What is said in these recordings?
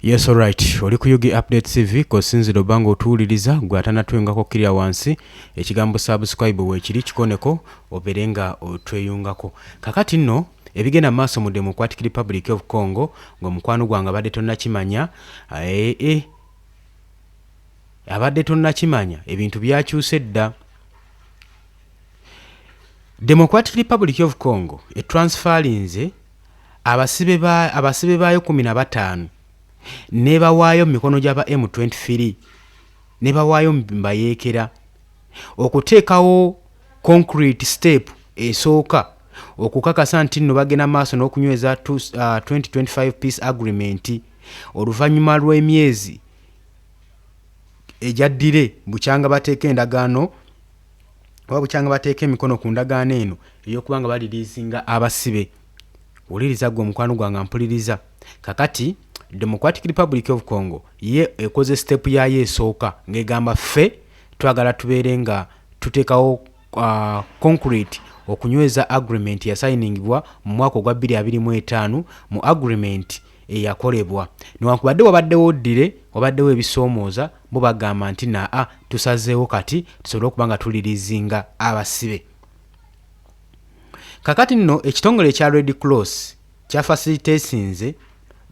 Yes, alright. Oli ku UG Update TV kosinzira obanga otuwuliriza gwe atanatwengako kkirira wansi ekigambo subscribe weekiri kikoneko obeere nga otweyungako. Kakati nno ebigenda maaso mu Democratic Republic of Congo ng'omukwano gwange abadde tonnakimanya ee eh, abadde tonnakimanya ebintu byakyuse dda. Democratic Republic of Congo etransferrinze abasibe ba abasibe baayo 15 nebawaayo mu mikono gy'aba M23 nebawaayo mu bayeekera okuteekawo concrete step esooka okukakasa nti nno bagenda maaso n'okunyweza 2025 peace agreement oluvannyuma lw'emyezi egyaddire bukyanga bateeka endagaano oba bukyanga bateeka emikono ku ndagaano eno ey'okuba nga bareleasinga abasibe. Wuliriza gwe omukwano gwange ampuliriza. Kakati Democratic Republic of Congo ye ekoze step yaayo esooka ng'egamba ffe twagala tubeere nga tuteekawo concrete okunyweza agreement yasayiningibwa mu mwaka ogwa 2025 mu agreement eyakolebwa newankubadde wabaddewo ddire wabaddewo ebisoomooza bo bagamba nti naa tusazeewo kati tusobole okuba nga tureleasinga abasibe. Kakati nno ekitongole ekya Red Cross kyafacilitatinze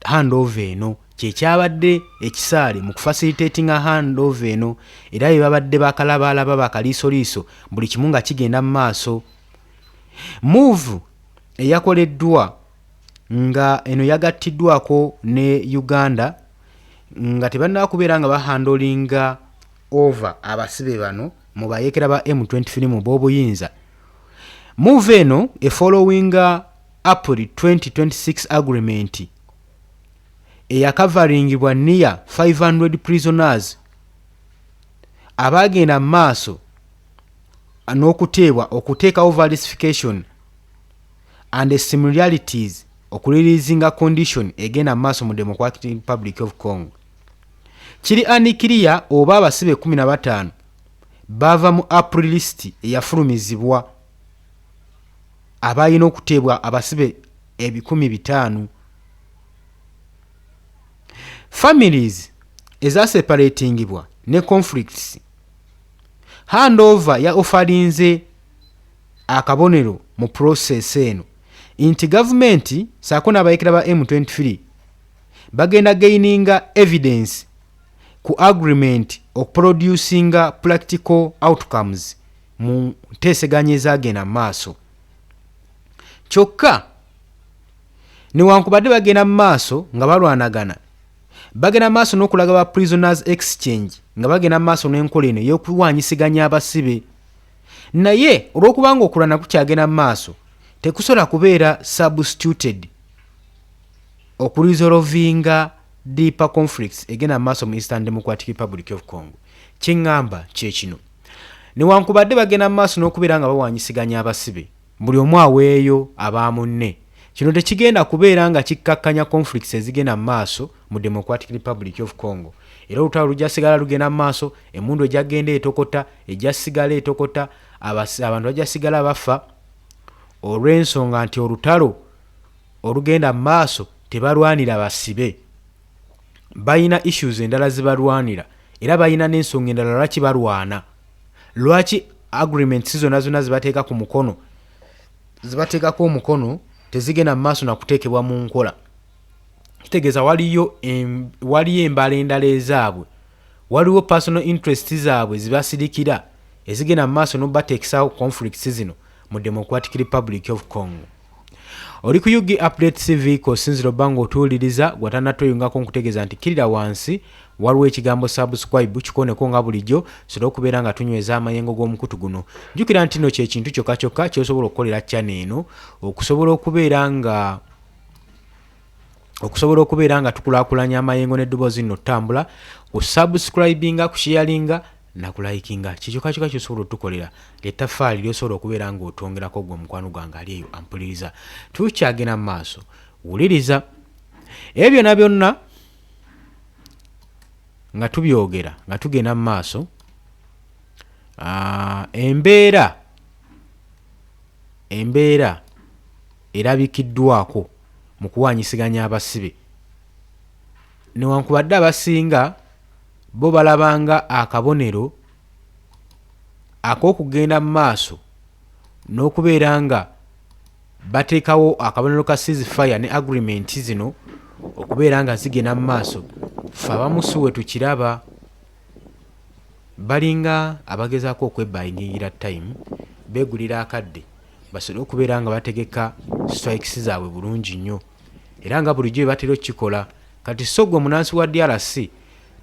handover eno kyekyabadde ekisaale mu kufacilitatinga handover eno era bye babadde bakalabaalaba bakaliisoliiso buli kimu nga kigenda mu maaso. Move eyakoleddwa nga eno yagattiddwako ne Uganda nga tebannaba kubeera nga bahandlinga over abasibe bano mu bayeekera ba M23 mu b'obuyinza. Move eno efollowinga April 2026 agreement eyakavaringibwa near 500 prisoners abaagenda mu maaso n'okuteebwa okuteekawo verification and similarities okureleasinga condition egenda mu maaso mu Democratic Republic of Congo. Kiri unclear oba abasibe 15 bava mu April list eyafulumizibwa abalina okuteebwa abasibe 500. Families ezaseparatingibwa ne conflicts handover ya offerinze akabonero mu process eno nti gavumenti saako n'abayekera ba M23 bagenda gaininga evidence ku agreement okuproducinga practical outcomes mu nteeseganya ezagenda mu maaso. Kyokka newankubadde bagenda mu maaso nga balwanagana bagenda mu maaso n'okulaga ba prisoners exchange nga bagenda mu maaso n'enkola eno ey'okuwanyisiganya abasibe naye olw'okubanga okulwana kukyagenda mu maaso tekusobola kubeera substituted okuresolvinga deeper conflicts egenda mu maaso mu Eastern Democratic Republic of Congo. Kyeŋŋamba kyekino newankubadde bagenda mu maaso n'okubeera nga bawanyisiganya abasibe buli omu aweeyo aba munne kino tekigenda kubeera nga kikkakkanya conflicts ezigenda mu maaso mu Democratic Republic of Congo era olutalo lujja sigala lugenda mu maaso emmundu ejja genda etokota ejja sigala etokota abantu bajja sigala bafa olw'ensonga nti olutalo olugenda mu maaso tebalwanira basibe balina issues endala zibalwanira era balina n'ensonga endala lwaki balwana lwaki agreements zonna zonna zibateeka ku mukono zibateekako omukono tezigenda mu maaso nakuteekebwa mu nkola kitegeeza waliyo waliyo embala endala ezaabwe waliwo personal interest zaabwe zibasirikira ezigenda mu maaso nobateekisawo conflicts zino mu Democratic Republic of Congo. Oli ku UG Update TV kosinzira obba nga otuwuliriza gwatanatweyungako nkutegeeza nti kkirira wansi waliwo ekigambo subscribe kikoneko nga bulijjo sobola okubeera nga tunyweza amayengo g'omukutu guno. Jjukira nti nno kyekintu kyokka kyokka kyosobola okukolera channel eno okusobola okubeera nga tukulaakulanya amayengo n'eddoboozi nno ttambula kusubscribinga kusharinga nakulikinga kyekyokka kyokka kyosobola otukolera lyetaffaali lyosobola okubeera nga otwongerako gwe omukwano gwange ali eyo ampuliriza. Tukyagenda mu maaso wuliriza ebyo byonna byonna nga tubyogera nga tugenda mu maaso embeera erabikiddwako mu kuwanyisiganya abasibe. Newankubadde abasinga bo balaba nga akabonero ak'okugenda mu maaso n'okubeera nga bateekawo akabonero ka ceasefire ne agreement zino okubeera nga zigenda mu maaso, ffe abamu si wetukiraba. Balinga abagezaako okwebayingingira time, beegulira akadde basobole okubeera nga bategeka strikes zaabwe bulungi nnyo era nga bulijjo bwe batera okukikola. Kati sso ggwe munansi wa DRC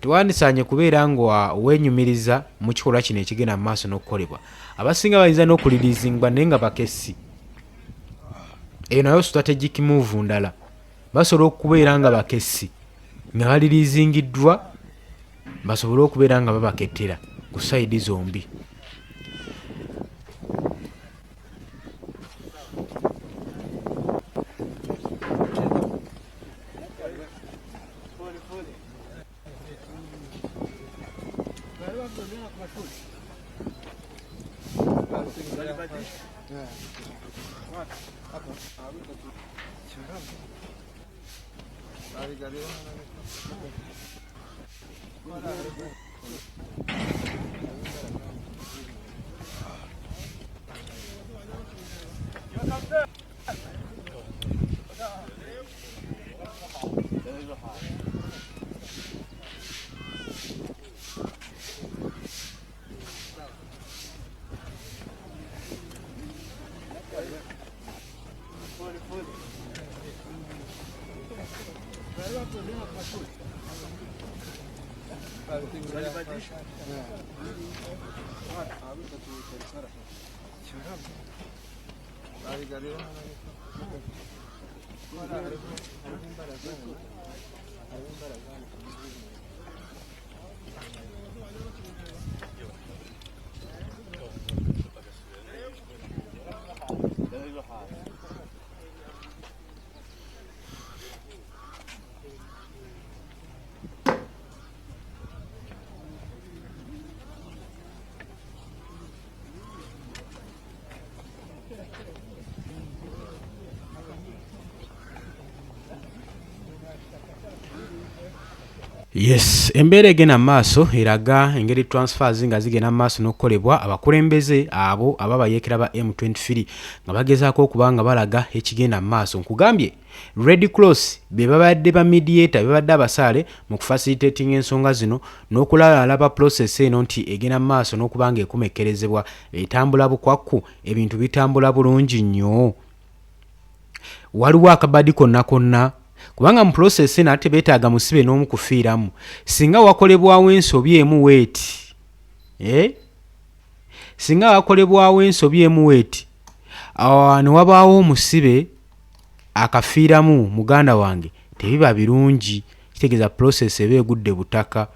tewandisaanye kubeera nga weenyumiriza mu kikolwa kino ekigenda mu maaso n'okukolebwa. Abasinga bayinza n'okuliriizingwa naye nga bakessi. Eyo nayo strategic move ndala. Basobola okubeera nga bakessi nga baliriizingiddwa basobole okubeera nga babakettera ku sayidi zombi. Yes, embeera egenda mu maaso eraga engeri transfers nga zigenda mu maaso n'okukolebwa abakulembeze abo aba bayeekera ba M23 nga bagezaako okuba nga balaga ekigenda mu maaso. Nkugambye Red Cross be babadde ba mediator, be babadde abasaale mu kufacilitating ensonga zino n'okulalaalaba process eno nti egenda mu maaso n'okuba nga ekomekkerezebwa, etambula bukwakku, ebintu bitambula bulungi nnyo. Waliwo akabadi konna konna kubanga mu process eno ate beetaaga musibe n'omu kufiiramu. Singa wakolebwawo ensobi emu weeti, eh? Singa wakolebwawo ensobi emu weeti, ne wabaawo omusibe akafiiramu muganda wange, tebiba birungi, kitegeeza process eba egudde butaka.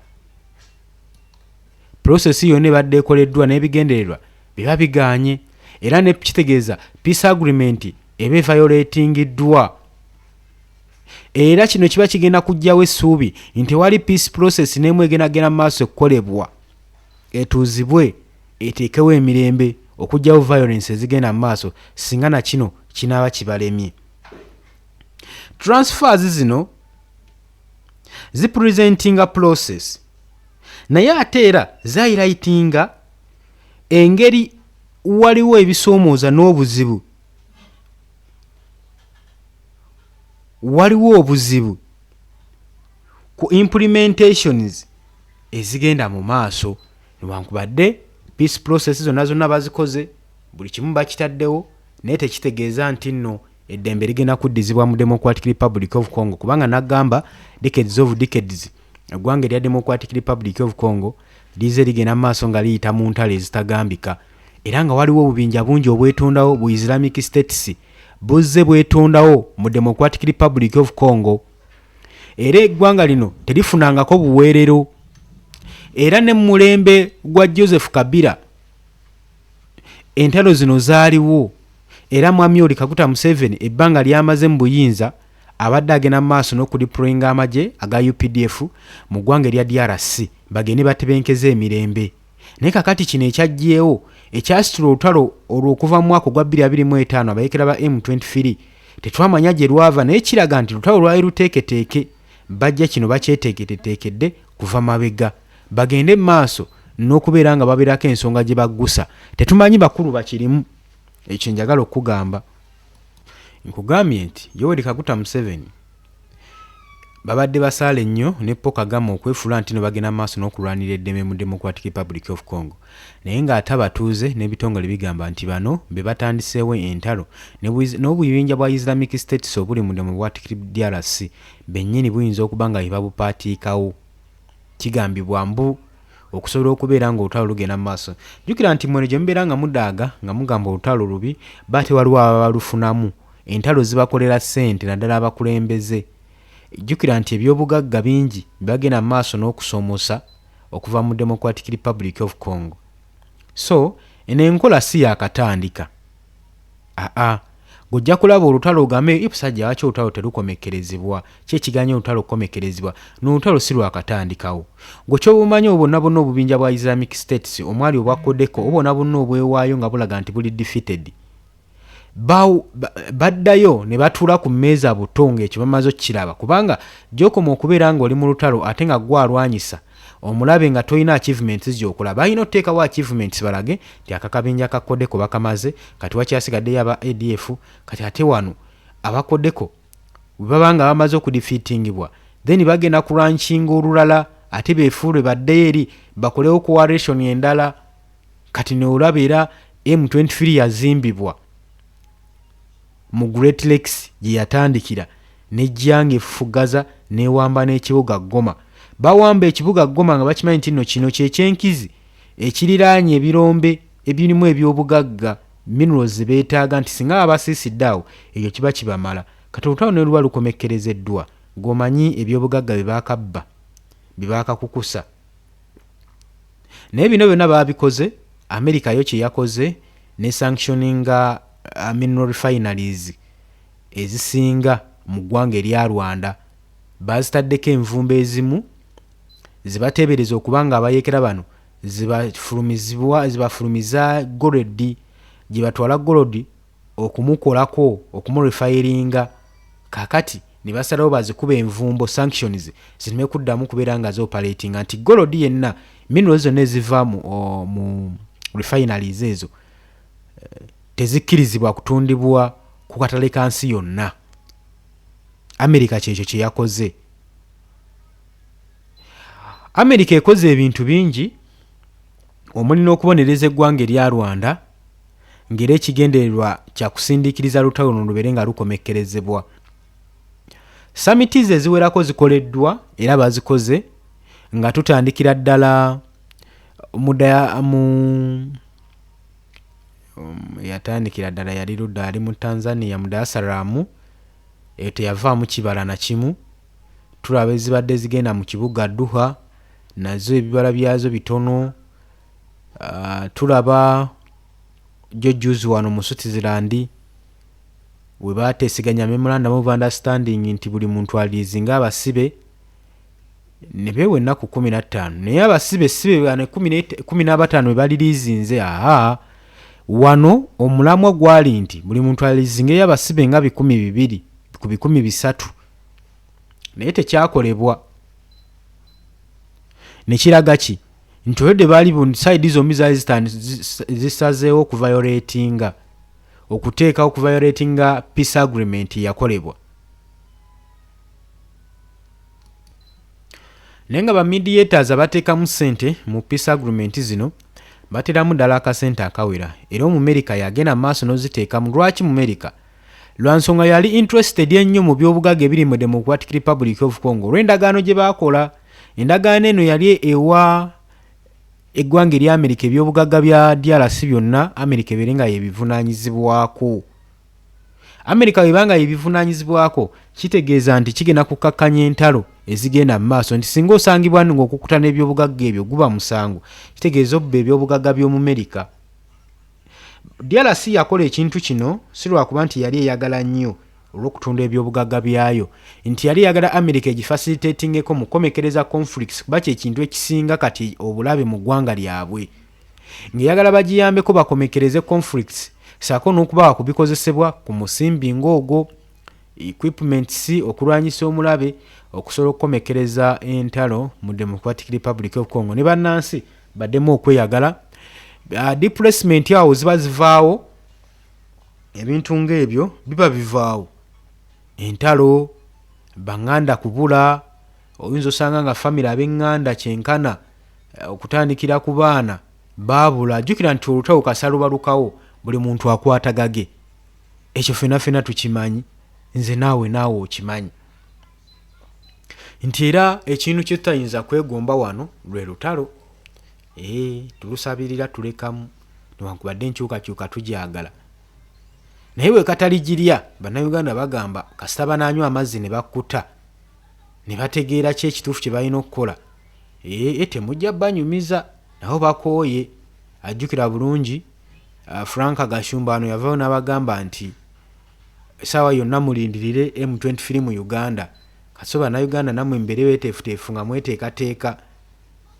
Process yonna ebadde ekoleddwa n'ebigendererwa biba bigaanye, era ne kitegeeza peace agreement eba eviolatingiddwa. Era kino kiba kigenda kuggyawo essuubi nti tewali peace process n'emu egenda kugenda mu maaso ekukolebwa etuuzibwe eteekewo emirembe okuggyawo violence ezigenda mu maaso singa na kino kinaaba kibalemye. Transfers zino zipresentinga process naye ate era zahighlightinga engeri waliwo ebisoomooza n'obuzibu, waliwo obuzibu ku implementations ezigenda mu maaso. Newankubadde peace process zonna zonna bazikoze, buli kimu bakitaddewo, naye tekitegeeza nti nno eddembe ligenda kuddizibwa mu Democratic Republic of Congo, kubanga nagamba decades of decades eggwanga erya Democratic Republic of Congo lize ligenda mu maaso nga liyita mu ntalo ezitagambika, era nga waliwo obubinja bungi obwetondawo bu Islamic States buzze bwetondawo mu Democratic Republic of Congo, era eggwanga lino terifunangako buweerero. Era ne mu mulembe gwa Joseph Kabila entalo zino zaaliwo, era Mwami Yoweri Kaguta Museveni ebbanga ly'amaze mu buyinza abadde agenda mu maaso n'okudeployinga amagye aga UPDF mu ggwanga erya DRC bagende batebenkeze emirembe. Naye kakati kino ekyaggyewo ekyasitula olutalo olwo okuva mu mwaka ogwa 2025 abayeekera ba M23 tetwamanya gye lwava, naye kiraga nti lutalo lwali luteeketeeke. Bajja kino bakyeteekeddeteekedde kuva mabega. Bagende mu maaso n'okubeera nga babeerako ensonga gye baggusa. Tetumanyi bakulu bakirimu. Ekyo kye njagala okukugamba. Nkugambye nti Yoweri Kaguta Museveni babadde basaale nnyo ne Paul Kagame okwefuula ntino bagenda mu maaso n'okulwanira eddembe mu Democratic Republic of Congo naye ng'ate abatuuze n'ebitongole bigamba nti bano be batandiseewo entalo n'obubinja bwa Islamic States obuli mu Democratic DRC bennyini buyinza okuba nga be babupaatiikawo. Kigambibwa mbu okusobola okubeera ng'olutalo lugenda mu maaso. Jjukira nti mmwe gye mubeera nga mudaaga nga mugamba olutalo lubi, ba ate waliwo abalufunamu. Entalo zibakolera ssente naddala abakulembeze. Jjukira nti ebyobugagga bingi byebagenda mu maaso n'okusomosa okuva mu Democratic Republic of Congo. So, eno enkola si yaakatandika. Aa. Gwe ojja kulaba olutalo ogambe, Ii busajja lwaki olutalo terukomekkerezebwa? Ki ekiganye olutalo okukomekkerezebwa? Luno olutalo si lwakatandikawo. Gwe ky'oba omanyi obwo bwonna bwonna obubinja bwa Islamic States omwali obwa Codeco obwo bwonna bwonna obwewaayo nga bulaga nti buli defeated. Ba, ba, baddayo ne batuula ku mmeeza buto ng'ekyo bamaze okukiraba kubanga gy'okoma okubeera ng'oli mu lutalo ate nga ggwe alwanyisa omulabe nga tolina achievements gy'okola. Balina otuteekawo achievements balage nti akakabinja ka Codeco bakamaze, kati wakyasigaddeyo aba ADF, kati ate wano aba Codeco bwe baba nga bamaze okudefeatingibwa then bagenda kurankinga olulala ate beefuule baddeyo eri bakolewo coalition endala. Kati nolaba era M23 yazimbibwa mu Great Lakes gye yatandikira n'ejja ng'efufuggaza n'ewamba n'ekibuga Goma. Bawamba ekibuga Goma nga bakimanyi nti nno kino kye ky'enkizi ekiriraanye ebirombe ebirimu eby'obugagga, minerals, ze beetaaga nti singa babasiisidde awo ekyo kiba kibamala. Kati olutalo ne luba lukomekkerezeddwa, ggwe omanyi eby'obugagga bye baakabba, bye baakakukusa. Naye bino byonna baabikoze, America yo kye yakoze n'esanctioninga mineral refineries ezisinga mu ggwanga erya Rwanda. Baazitaddeko envumbo ezimu ze bateebereza okuba nga abayeekera bano zibafulumizibwa zibafulumiza golodi gye batwala golodi okumukolako okumurefayiringa kaakati ne basalawo bazikube envumbo, sanctions, zireme kuddamu kubeera nga zioperatinga nti golodi yenna minerals zonna eziva mu, mu refineries ezo tezikkirizibwa kutundibwa ku katale ka nsi yonna. America kyekyo kye yakoze. America ekoze ebintu bingi omuli n'okubonereza eggwanga erya Rwanda ng'era ekigendererwa kya kusindiikiriza lutalo luno lubeere nga lukomekkerezebwa. Samitis eziwerako zikoleddwa era bazikoze nga tutandikira ddala mu mu yatandikira ddala yali ludda ali mu Tanzania mu Dar es Salaam eyo teyavaamu kibala na kimu. Tulaba ezibadde zigenda mu kibuga Doha nazo ebibala byazo bitono. Tulaba jjo jjuuzi wano mu Switzerland we baateeseganya memorandum of understanding nti buli muntu aliizinge abasibe ne beewa ennaku 15 naye abasibe si be bano 15 be baliriizinze aa wano omulamwa gwali nti buli muntu aliizingeyo abasibe nga 200 ku 300 naye tekyakolebwa ne kiraga ki nti already baali side zombi zaali zisazeewo okuvayoletinga okuteekawo okuvayoletinga peace agreement eyakolebwa naye nga ba mediators abateekamu ssente mu peace agreement zino bateramu ddala akasente akawera era omumerika yagenda mu maaso n'oziteekamu. Lwaki mumerika? Lwa nsonga yali interested ennyo mu by'obugagga ebiri mu Democratic Republic of Congo olw'endagaano gye baakola. Endagaano eno yali ewa eggwanga erya Amerika eby'obugagga bya DRC byonna Amerika ebeere nga yebivunaanyizibwako. Amerika bw'eba nga yebivunaanyizibwako kitegeeza nti kigenda kukkakkanya entalo ezigenda mu maaso nti singa osangibwa ng'okukuta n'ebyobugagga ebyo guba musango kitegeeza obba ebyobugagga by'Omumerika. DRC yakola ekintu kino si lwakuba nti yali eyagala nnyo olw'okutunda ebyobugagga byayo, nti yali eyagala America egifacilitatingeko mu kukomekkereza conflicts kuba kye kintu ekisinga kati obulabe mu ggwanga lyabwe ng'eyagala bagiyambeko bakomekkereze conflicts ssaako n'okubawa ku bikozesebwa ku musimbi ng'ogwo. equipments okulwanyisa omulabe okusobola okukomekkereza entalo mu Democratic Republic of Congo ne bannansi baddemu okweyagala. Deplacement awo ziba zivaawo, ebintu ng'ebyo biba bivaawo, entalo, banganda kubula, oyinza osanga nga famire ab'enganda kyenkana okutandikira ku baana baabula. Jjukira nti olutalo kasita lubalukawo buli muntu akwata gage. Ekyo fena fena tukimanyi, nze naawe, naawe okimanyi nti era ekintu kye tutayinza kwegomba wano lwe lutalo. Ee, tulusabirira tulekamu, newankubadde enkyukakyuka tugyagala, naye bwe kataligirya Bannayuganda bagamba kasita banaanywa amazzi ne bakkuta ne bategeera ki ekituufu kye balina okukola. Ee, temujja banyumiza, nabo bakooye. Ajjukira bulungi Frank Gashumba wano yavayo n'abagamba nti essaawa yonna mulindirire M23 mu Uganda. Kaso Bannayuganda nammwe mubeere beeteefuteefu nga mweteekateeka.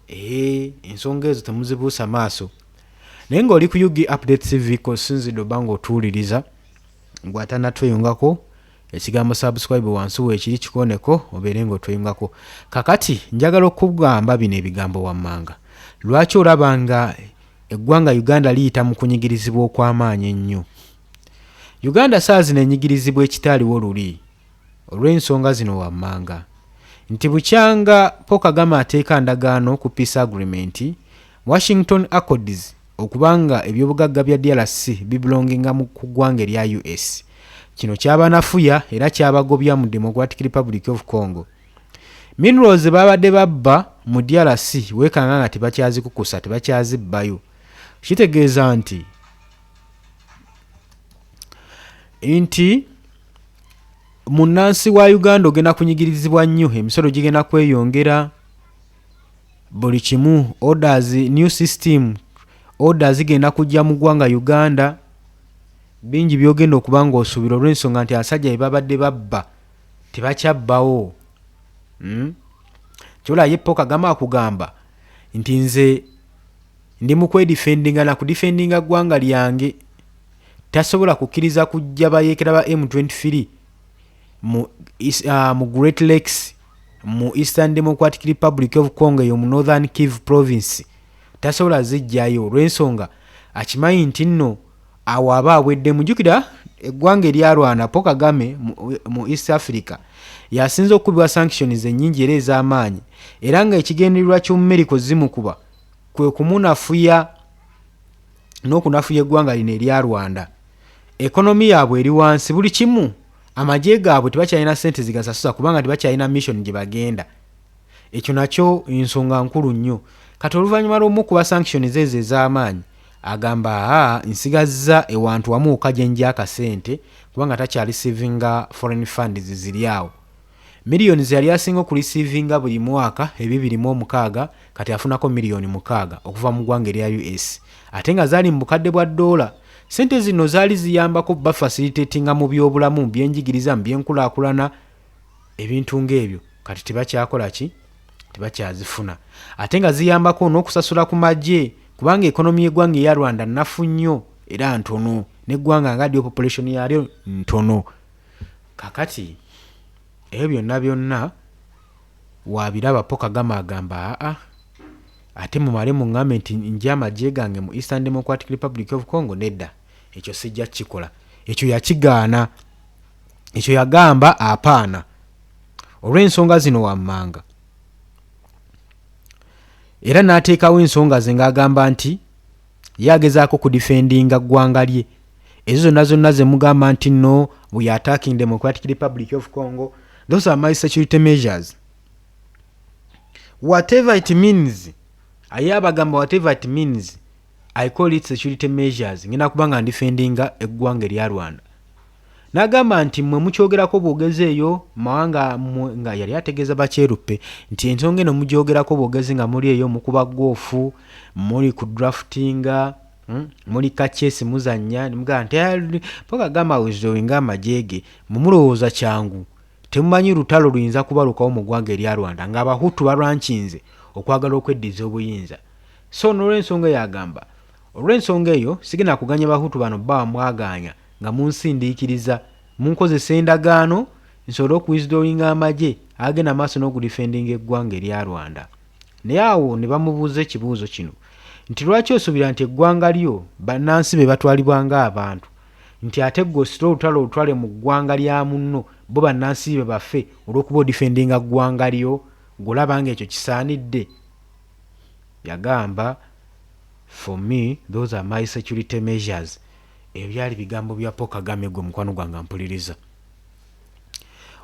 Ee, ensonga ezo temuzibuusa maaso. Naye ng'oli ku UG Update TV kosinzidde oba ng'otuwuliriza, gwe atanatweyungako ekigambo subscribe wansi weekiri kikooneko obeere ng'otweyungako. Kakati njagala okugamba bino ebigambo wammanga. Lwaki olaba nga eggwanga Uganda liyita mu kunyigirizibwa okw'amaanyi ennyo? Uganda saa zino enyigirizibwa ekitaaliwo luli olw'ensonga zino wammanga nti bukyanga Paul Kagame ateeka ndagaano ku Peace Agreement, Washington Accords, okuba nga ebyobugagga bya DRC bibelonginga mu ku ggwanga erya US. Kino kyabanafuya era kyabagobya mu Democratic Republic of Congo. Minerals ze babadde babba mu DRC weekanga nga tebakyazikukusa, tebakyazibbayo. Kitegeeza nti munnansi wa Uganda ogenda kunyigirizibwa nnyo, emisolo gigenda kweyongera, buli kimu, orders, new system orders zigenda kujja mu ggwanga Uganda. Bingi by'ogenda okuba ng'osuubira olw'ensonga nti abasajja be babadde babba tebakyabbawo. Kyola ye Paul Kagame akugamba nti nze ndi mu kwedifendinga na kudifendinga ggwanga lyange. Tasobola kukkiriza kujja bayeekera ba M23 mu Great Lakes mu Eastern Democratic Republic of Congo, eyo mu Northern Kivu Province. Tasobola zijjayo olw'ensonga akimanyi nti nno awo aba aweddemu. Jjukira eggwanga erya Rwanda, Paul Kagame mu East Africa yasinze okukubibwa sanctions ennyingi era ez'amaanyi, era nga ekigendererwa ky'Omumerika zimukuba kwe kumunafuya n'okunafuya eggwanga lino erya Rwanda. Economy yaabwe eri wansi, buli kimu, amagye gaabwe tebakyalina ssente zigasasuza kubanga tebakyalina mission gye bagenda. Ekyo nakyo ensonga nkulu nnyo. Kati oluvannyuma lw'omukuba sanctions ezo ez'amaanyi, agamba aa nsigazza ewantu wamu wokka gye nggya akasente kubanga takyarecevinga foreign funds ziri awo. Miliyoni ze yali asinga okureceivinga buli mwaka ebibiri mu omukaaga, kati afunako miliyoni 6 okuva mu ggwanga erya US, ate nga zaali mu bukadde bwa ddoola. Ssente zino zaali ziyambako bafacilitatinga mu byobulamu, mu byenjigiriza, mu byenkulaakulana, ebintu ng'ebyo. Kati tebakyakola ki? Tebakyazifuna. Ate nga ziyambako n'okusasula ku magye kubanga economy y'eggwanga eya Rwanda nnafu nnyo era ntono, n'eggwanga nga lyo population yaalyo ntono. Kakati ebyo byonna byonna wabiraba Paul Kagame agamba aa ate mumale muŋŋambe nti nggye amagye gange mu Eastern Democratic Republic of Congo, nedda, ekyo sijja kukikola. Ekyo yakigaana, ekyo yagamba apaana olw'ensonga zino wammanga, era n'ateekawo ensonga ze ng'agamba nti ye agezaako kudifendinga ggwanga lye. Ezo zonna zonna ze mugamba nti no we are attacking Democratic Republic of Congo, those are my security measures, whatever it means. Aye abagamba whatever it means, I call it security measures, ngenda kuba nga ndifendinga eggwanga erya Rwanda. N'agamba nti mmwe mukyogerako bwogezi eyo mawanga mmwe, nga yali ategeeza bakyeruppe nti ensonga eno mugyogerako bwogezi nga muli eyo mukuba goofu, muli ku draftinga, muli kachesi muzannya, nemugamba nti Paul Kagame awithdrawinga amagye ge, mwe mulowooza kyangu. Temumanyi lutalo luyinza kubalukawo mu ggwanga erya Rwanda nga Abahutu balwankinze okwagala okweddiza obuyinza. So n'olwensonga eyo agamba, olw'ensonga eyo sigenda kuganya Bahutu bano bawa mwagaanya nga munsindiikiriza, munkozesa endagaano. nsobole okuwithdrawinga amagye agagenda maaso n'okudifendinga eggwanga erya Rwanda. Naye awo ne bamubuuza ekibuuzo kino nti lwaki osuubira nti eggwanga lyo bannansi be batwalibwa ng'abantu nti ate ggwe ositule olutalo olutwale mu ggwanga lya munno bo bannansi be bafe olw'okuba odifendinga ggwanga lyo ggwe olaba ng'ekyo kisaanidde? Yagamba, For me, those are my security measures. Ebyo byali bigambo bya Paul Kagame gwe mukwano gwange ampuliriza.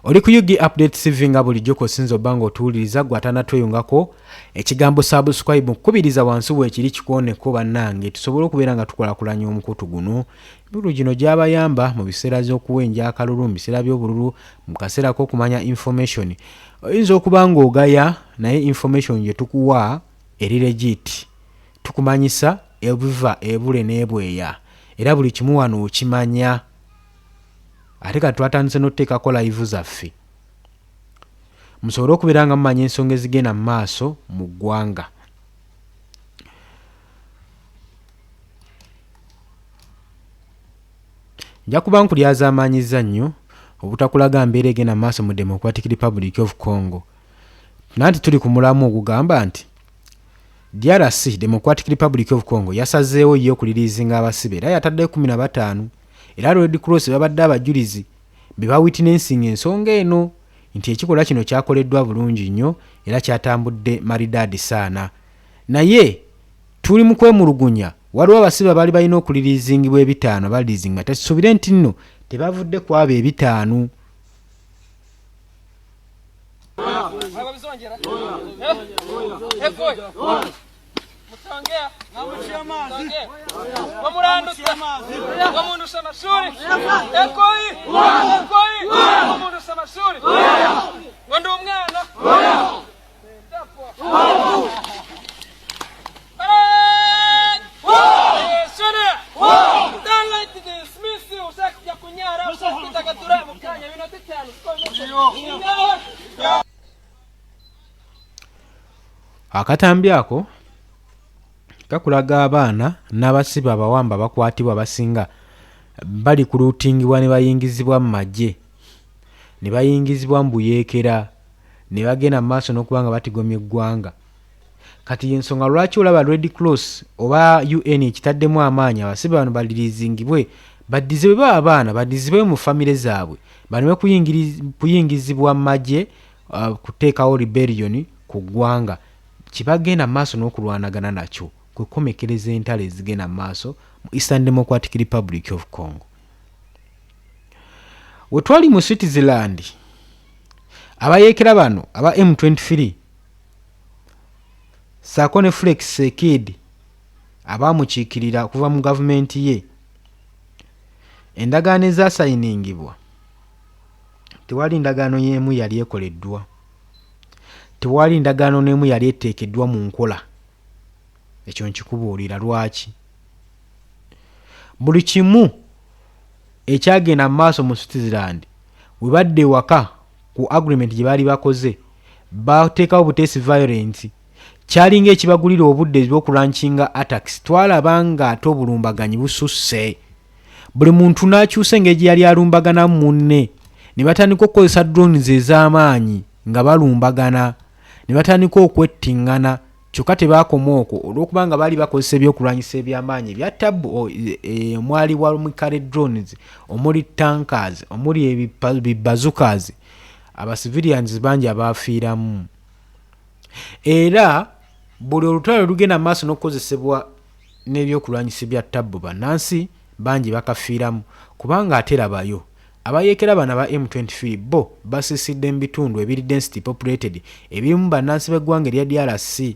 Oli ku UG Update TV nga bulijjo kwosinza obba nga otuwuliriza gwe atanatweyungako ekigambo subscribe nkukubiriza wansi weekiri kikooneko bannange tusobole okubeera nga tukulakulanya omukutu guno. Emikutu gino gyabayamba mu biseera z'okuwenja akalulu, mu biseera by'obululu, mu kaseera k'okumanya information. Oyinza okuba ng'ogaya naye information gye tukuwa eri legit. Tukumanyisa ebiva ebule n'ebweya era buli kimu wano okimanya. Ate kati twatandise n'okuteekako live zaffe musobole okubeera nga mumanya ensonga ezigenda mu maaso mu ggwanga. Nja kuba nkulyazaamaanyizza nnyo obutakulaga mbeera egenda mu maaso mu Democratic Republic of Congo. Nanti tuli ku mulamwa ogugamba nti DRC, Democratic Republic of Congo, yasazeewo ye okuliriizinga abasibe era yataddeyo 15 era Red Cross babadde abajulizi be bawitnensinga ensonga eno nti ekikolwa kino kyakoleddwa bulungi nnyo era kyatambudde maridaadi saana. Naye tuli mu kwemulugunya, waliwo abasibe abaali balina okuliriizingibwa ebitaano abaliriizingibwa tetusuubire nti nno tebavudde ku abo ebitaano. Akatambi ako kakulaga abaana n'abasibe abawambe abakwatibwa abasinga bali kuluutingibwa ne bayingizibwa mu magye ne bayingizibwa mu buyeekera ne bagenda mu maaso n'okuba nga batigomya eggwanga. Kati y'ensonga lwaki olaba Red Cross oba UN ekitaddemu amaanyi abasibe bano baliriizingibwe baddizibwe baba abaana baddizibwe mu famire zaabwe baleme kuyingizibwa magye kuteekawo rebellion ku ggwanga kye bagenda mu maaso n'okulwanagana nakyo kwe kukomekkereza entalo ezigenda mu maaso mu Eastern Democratic Republic of Congo. We twali mu Switzerland, abayeekera bano aba M23 ssaako ne Felix Tshisekedi abaamukiikirira okuva mu gavumenti ye, endagaano ezaasayiningibwa tewali ndagaano y'emu yali ekoleddwa. Tewali ndagaano n'emu yali eteekeddwa mu nkola. Ekyo nkikubuulira. Lwaki? Buli kimu ekyagenda mu maaso mu Switzerland we badda ewaka ku agreement gye baali bakoze bateekawo buteesi violence kyalinga ekibagulira obudde bw'okulankinga attacks. Twalaba ng'ate obulumbaganyi bususse. Buli muntu n'akyusa engeri gye yali alumbaganamu munne ne batandika okukozesa drones ez'amaanyi nga balumbagana ne batandika okwettingana kyokka tebaakoma okwo olw'okuba nga baali bakozesa ebyokulwanyisa eby'amaanyi ebya tabbu e, omwali walmikale drones omuli tankers omuli bibazukas abacivilians bangi abaafiiramu era buli olutalo lugenda maaso n'okukozesebwa n'ebyokulwanyisa ebya tabbu bannansi bangi bakafiiramu kubanga ate labayo abayeekera bano aba M23 bo basiisidde mu bitundu ebiri density populated ebirimu bannansi b'eggwanga erya DRC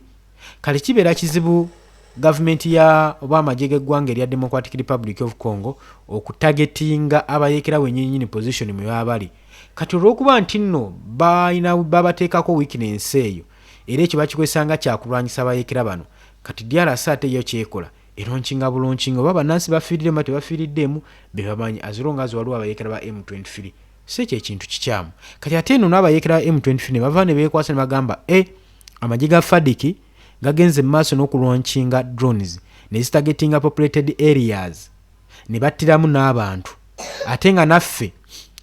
kati kibeera kizibu gavumenti ya oba amagye g'eggwanga erya Democratic Republic of Congo okutagetinga abayeekera wennyininyini position mwe baba bali kati olw'okuba nti nno balina babateekako weakness eyo era ekyo bakikozesa nga kyakulwanyisa abayeekera bano Kati DRC ate yo kyekola elonkinga bulonkinga oba banansi bafiiriddemu oba tebafiiriddemu bebamanyi as long as waliwo abayekera ba M23 si ekyo ekintu kikyamu kati ate eno n'abayekera ba M23 ne bava ne beekwasa ne bagamba e amagye ga FARDC gagenze mu maaso n'okulonkinga drones ne zitagetinga populated areas ne battiramu n'abantu ate nga naffe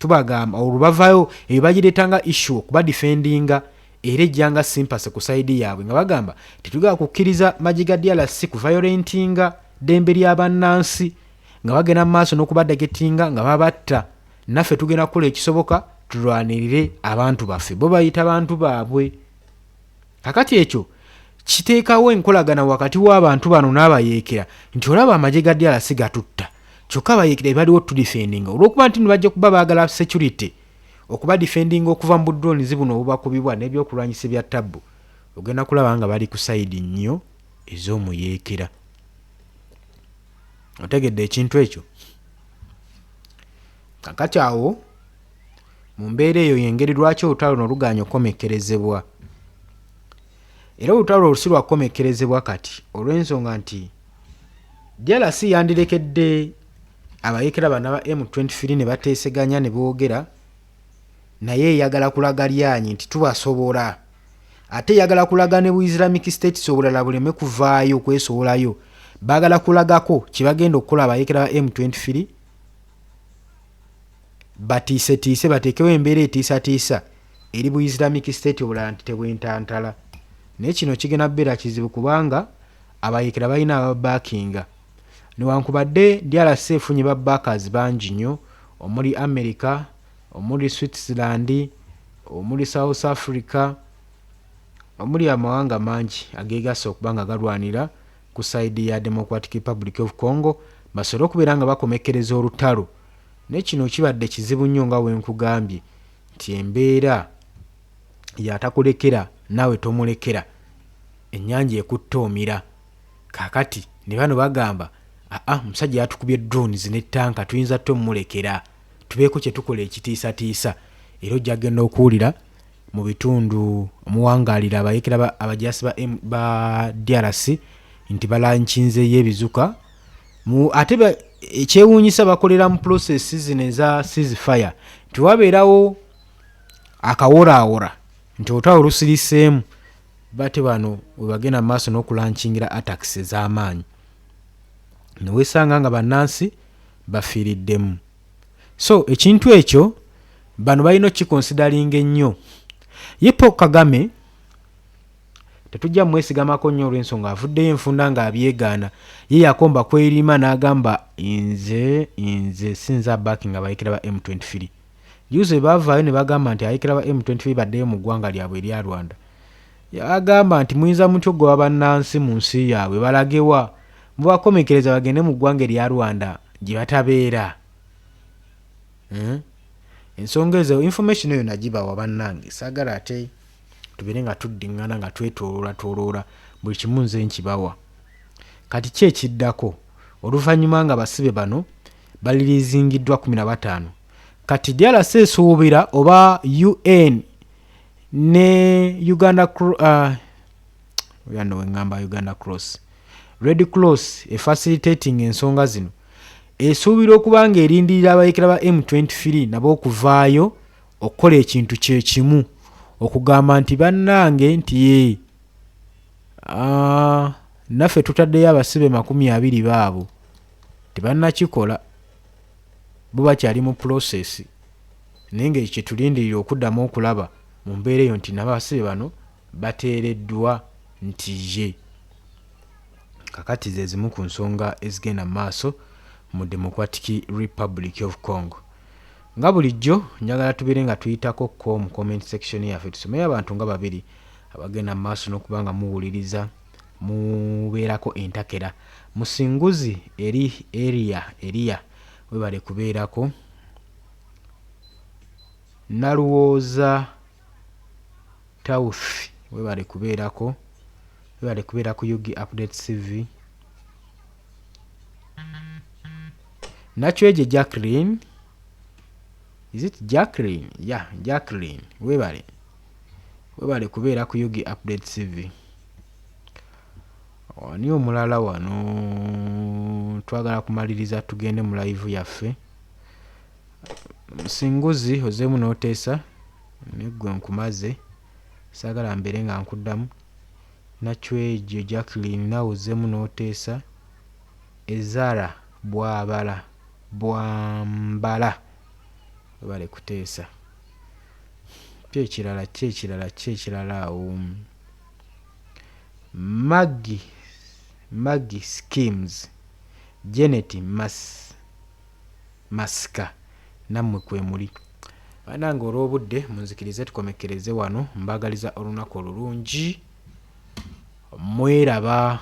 Tubagamba olwo bavaayo eyo bagireeta nga issue okubadifendinga era ejja nga sympathy ku side yaabwe nga bagamba tetugala kukkiriza magye ga DRC kuvayolentinga ddembe lya bannansi nga bagenda mu maaso n'okubadagetinga nga babatta naffe tugenda kukola ekisoboka tulwanirire abantu baffe bo bayita bantu baabwe. Kakati ekyo kiteekawo enkolagana wakati w'abantu bano n'abayeekera nti olaba amagye ga DRC gatutta kyokka abayeekera bebaliwo tudifendinga olw'okuba nti bajja kuba baagala security okubadifendinga okuva mu budrones buno obubakubibwa n'ebyokulwanyisa ebya tabbu ogenda kulaba nga bali ku sayidi nnyo ez'omuyeekera. Otegedde ekintu ekyo? Kakati awo mu mbeera eyo y'engeri lwaki olutalo luno lugaanye okukomekkerezebwa. Era olutalo olwo si lwa kukomekkerezebwa kati olw'ensonga nti DRC yandirekedde abayeekera bano aba M23 ne bateeseganya ne boogera naye eyagala kulaga lyanyi nti tubasobola ate eyagala kulaga ne bu Islamic States obulala buleme kuvaayo kwesowolayo baagala kulagako kye bagenda okukola abayeekera ba M23 batiisetiise bateekewo embeera etiisatiisa eri bu Islamic State obulala nti tebwentantala naye kino kigenda kubeera kizibu kubanga abayeekera balina ababakinga newankubadde DRC efunye ba backers bangi nnyo omuli America, omuli Switzerland, omuli South Africa, omuli amawanga mangi ageegasse okuba nga galwanira ku sayidi ya Democratic Republic of Congo basobole okubeera nga bakomekkereza olutalo naye kino kibadde kizibu nnyo nga wenkugambye nti embeera yatakulekera naawe tomulekera ennyanja ekutte omira kaakati ne bano bagamba aa omusajja yatukubye drones ne tanka tuyinza tutya omulekera tubeeko kye tukola ekitiisatiisa era ojja kugenda okuwulira mu bitundu omuwangaalira abayeekera abajaasi ba, ba DRC nti balankinzeeyo ebizuka mu ate ekyewuunyisa bakolera mu process zino eza ceasefire nti wabeerawo akaworaawora nti olutalo lusiriseemu bate bano webagenda mu maaso n'okulankingira attacks ez'amaanyi newesanga nga bannansi bafiiriddemu so ekintu ekyo bano balina okukikonsidalinga ennyo ye Paul Kagame tetujja mwesigamako nnyo olw'ensonga avuddeyo enfunda ng'abyegaana ye yakomba kwerima n'agamba nze nze sinza backing abayekera ba M23 juzi baavaayo ne bagamba nti abayekera ba M23 baddeyo mu ggwanga lyabwe erya Rwanda yagamba nti muyinza mutya okugoba bannansi mu nsi yaabwe balagewa mubakomekereza bagende mu ggwanga erya Rwanda gye batabeera hmm? Ensonga ezo information eyo nagibawa bannange saagala ate tubeere nga tuddiŋŋana nga twetooloolatoloola buli kimu nze nkibawa. Kati ki ekiddako oluvannyuma nga basibe bano baliriizingiddwa 15 kati DRC esuubira oba UN ne Uganda oya no wengamba Uganda Cross Red Cross efacilitating ensonga zino esuubira okuba nga erindirira abayekera ba M23 nabo okuvaayo okukola ekintu kyekimu okugamba nti bannange nti ye naffe tutaddeyo abasibe 20 baabo tebannakikola bo bakyali mu process naye nga ekyo kyetulindirira okuddamu okulaba mu mbeera eyo nti nabasibe bano bateereddwa nti ye kakati ze zimu ku nsonga ezigenda mu maaso mu Democratic Republic of Congo. Nga bulijjo njagala tubeere nga tuyitako ko mu comment section yaffe tusomeyo abantu nga babiri abagenda mu maaso n'okuba nga muwuliriza mubeerako entakera. Musinguzi eri area Eria webale kubeerako. Naluwooza Tauth webale kubeerako webale kubeera ku UG Update CV. Nachweje Jacqueline is it Jacqueline? Yeah, Jacqueline webale webale kubeera ku UG Update CV. Ani omulala wano twagala kumaliriza tugende mu live yaffe. Musinguzi ozeemu n'oteesa neggwe nkumaze saagala mbeere nga nkuddamu. Nachwejo Jacqueline naawe ozzeemu n'oteesa. Ezara Bwabala Bwambala Webale kuteesa. Ki ekirala, ki ekirala, ki ekirala awo? Maggie, Maggie Schemes, Janet Mas, Masika nammwe kwemuli. Banange olw'obudde munzikirize tukomekkereze wano, mbaagaliza olunaku olulungi. Mweraba.